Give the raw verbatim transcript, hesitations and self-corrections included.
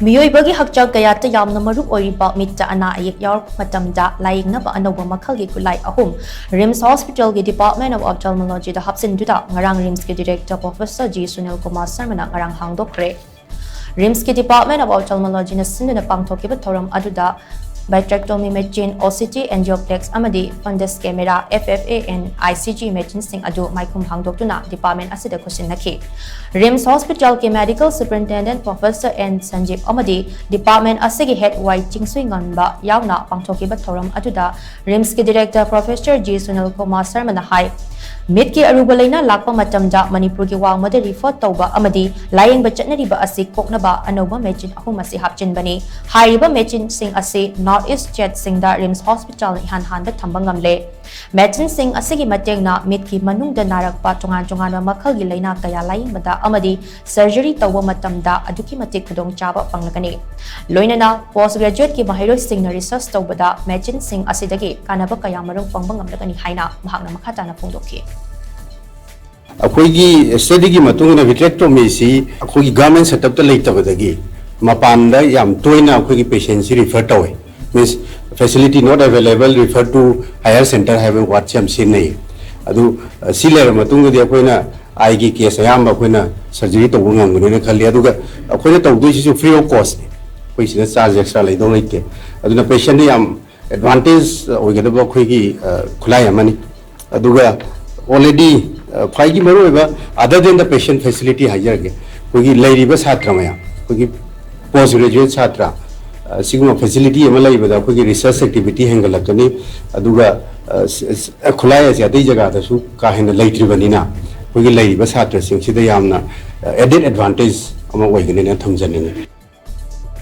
ꯃꯤꯑꯣꯏꯕꯒꯤ ꯍꯛꯆꯥꯡ ꯀꯌꯥꯠꯇ ꯌꯥꯝꯅ ꯃꯔꯨ ꯑꯣꯏꯔꯤꯕ ꯃꯤꯠꯇ ꯑꯅꯥ ꯑꯌꯦꯛ ꯌꯥꯎꯔꯛꯄ ꯃꯇꯝꯗ ꯂꯥꯌꯦꯡꯅꯕ ꯑꯅꯧꯕ ꯃꯈꯜꯒꯤ ꯈꯨꯠꯂꯥꯏ ꯑꯍꯨꯝ RIMS Hospitalꯒꯤ Department of Ophthalmologyꯗ ꯍꯥꯞꯆꯤꯟꯗꯨꯅ ꯉꯔꯥꯡ RIMSꯀꯤ Director Professor G Sunil Kumar ꯁꯔꯃꯅ ꯉꯔꯥꯡ ꯍꯥꯡꯗꯣꯛꯈ꯭ꯔꯦ꯫ RIMSꯀꯤ Department of Ophthalmologyꯅ ꯁꯤꯟꯗꯨꯅ ꯄꯥꯡꯊꯣꯛꯈꯤꯕ ꯊꯧꯔꯝ ꯑꯗꯨꯗ vitrectomy machine, OCT, angioplex ꯑꯃꯗꯤ fundus camera, FFA and ICG machineꯁꯤꯡ ꯑꯗꯨ ꯃꯥꯏꯈꯨꯝ ꯍꯥꯡꯗꯣꯛꯇꯨꯅ department ꯑꯁꯤꯗ ꯈꯨꯠꯁꯤꯟꯅꯈꯤ꯫ RIMS Hospitalꯒꯤ Medical Superintendent Professor N ꯁꯟꯖꯤꯞ ꯑꯃꯗꯤ department ꯑꯁꯤꯒꯤ head ꯋꯥꯏ ꯆꯤꯡꯁꯨꯏꯉꯝꯕ ꯌꯥꯎꯅ ꯄꯥꯡꯊꯣꯛꯈꯤꯕ ꯊꯧꯔꯝ ꯑꯗꯨꯗ RIMSꯀꯤ Director Professor G Sunil Kumar ꯁꯔꯃꯅ ꯍꯥꯏ, ꯃꯤꯠꯀꯤ ꯑꯔꯨꯕ ꯂꯩꯅꯥ ꯂꯥꯛꯄ ꯃꯇꯝꯗ ꯃꯅꯤꯄꯨꯔꯒꯤ ꯋꯥꯡꯃꯗ refer ꯇꯧꯕ ꯑꯃꯗꯤ ꯂꯥꯌꯦꯡꯕ ꯆꯠꯅꯔꯤꯕ ꯑꯁꯤ ꯀꯣꯛꯅꯕ ꯑꯅꯧꯕ machine ꯑꯍꯨꯝ ꯑꯁꯤ ꯍꯥꯞꯆꯤꯟꯕꯅꯤ꯫ ꯍꯥꯏꯔꯤꯕ machineꯁꯤꯡ ꯑꯁꯤ North East stateꯁꯤꯡꯗ RIMS Hospitalꯅ ꯏꯍꯥꯟ ꯍꯥꯟꯕ ꯊꯝꯕ ꯉꯝꯂꯦ꯫ Machineꯁꯤꯡ ꯑꯁꯤꯒꯤ ꯃꯇꯦꯡꯅ ꯃꯤꯠꯀꯤ ꯃꯅꯨꯡꯗ ꯅꯥꯔꯛꯄ ꯇꯣꯉꯥꯟ ꯇꯣꯉꯥꯟꯕ ꯃꯈꯜꯒꯤ ꯂꯩꯅꯥ ꯀꯌꯥ ꯂꯥꯌꯦꯡꯕꯗ ꯑꯃꯗꯤ surgery ꯇꯧꯕ ꯃꯇꯝꯗ ꯑꯗꯨꯛꯀꯤ ꯃꯇꯤꯛ ꯈꯨꯗꯣꯡꯆꯥꯕ ꯐꯪꯂꯒꯅꯤ꯫ ꯂꯣꯏꯅꯅ post graduateꯀꯤ ꯃꯍꯩꯔꯣꯏꯁꯤꯡꯅ research ꯇꯧꯕꯗ machineꯁꯤꯡ ꯑꯁꯤꯗꯒꯤ ꯀꯥꯟꯅꯕ ꯀꯌꯥꯃꯔꯨꯝ ꯐꯪꯕ ꯉꯝꯂꯒꯅꯤ ꯍꯥꯏꯅ ꯃꯍꯥꯛꯅ ꯃꯈꯥ ꯇꯥꯅ ꯐꯣꯡꯗꯣꯛꯈꯤ꯫ ꯑꯩꯈꯣꯏꯒꯤ studyꯒꯤ ꯃꯇꯨꯡ ꯏꯟꯅ vitrectomyꯁꯤ ꯑꯩꯈꯣꯏꯒꯤ government setupꯇ ꯂꯩꯇꯕꯗꯒꯤ ꯃꯄꯥꯟꯗ ꯌꯥꯝ ꯇꯣꯏꯅ ꯑꯩꯈꯣꯏꯒꯤ patientꯁꯤ refer ꯇꯧꯋꯦ꯫ Means facility not available, refer to higher center ꯍꯥꯏꯕ wordꯁꯤ ꯌꯥꯝ ꯁꯤꯖꯤꯟꯅꯩ꯫ ꯑꯗꯨ, ꯑ, ꯁꯤ ꯂꯩꯔꯕ ꯃꯇꯨꯡꯗꯗꯤ ꯑꯩꯈꯣꯏꯅ eyeꯒꯤ case ꯑꯌꯥꯝꯕ ꯑꯩꯈꯣꯏꯅ surgery ꯇꯧꯕ ꯉꯝꯒꯅꯤꯅ ꯈꯜꯂꯤ꯫ ꯑꯗꯨꯒ ꯑꯩꯈꯣꯏꯅ ꯇꯧꯗꯣꯏꯁꯤꯁꯨ free of costꯅꯤ꯫ ꯑꯩꯈꯣꯏ ꯁꯤꯗ charge extra ꯂꯩꯗꯧ ꯂꯩꯇꯦ꯫ ꯑꯗꯨꯅ patientꯗ ꯌꯥꯝ advantage ꯑꯣꯏꯒꯗꯕ ꯑꯩꯈꯣꯏꯒꯤ, ꯑ, ꯈꯨꯠꯂꯥꯏ ꯑꯃꯅꯤ꯫ ꯑꯗꯨꯒ already, ꯑ, ꯈ꯭ꯋꯥꯏꯒꯤ ꯃꯔꯨꯑꯣꯏꯕ, other than the patient facility ꯍꯥꯏꯖꯔꯒꯦ, ꯑꯩꯈꯣꯏꯒꯤ ꯂꯩꯔꯤꯕ ꯁꯥꯇ꯭ꯔ ꯃꯌꯥꯝ, ꯑꯩꯈꯣꯏꯒꯤ post graduate ꯁꯥꯇ꯭ꯔ, ꯑ, ꯁꯤꯒꯨꯝꯕ facility ꯑꯃ ꯂꯩꯕꯗ ꯑꯩꯈꯣꯏꯒꯤ research activity ꯍꯦꯟꯒꯠꯂꯛꯀꯅꯤ꯫ ꯑꯗꯨꯒ, ꯑ, ꯁ-, ꯁ-, ꯈꯨꯠꯂꯥꯏ ꯑꯁꯦ ꯑꯇꯩ ꯖꯒꯥꯗꯁꯨ ꯀꯥ ꯍꯦꯟꯅ ꯂꯩꯇ꯭ꯔꯤꯕꯅꯤꯅ ꯑꯩꯈꯣꯏꯒꯤ ꯂꯩꯔꯤꯕ ꯁꯥꯇ꯭ꯔꯁꯤꯡꯁꯤꯗ ꯌꯥꯝꯅ, ꯑ, added advantage ꯑꯃ ꯑꯣꯏꯒꯅꯤꯅ ꯊꯝꯖꯅꯤꯡꯉꯤ꯫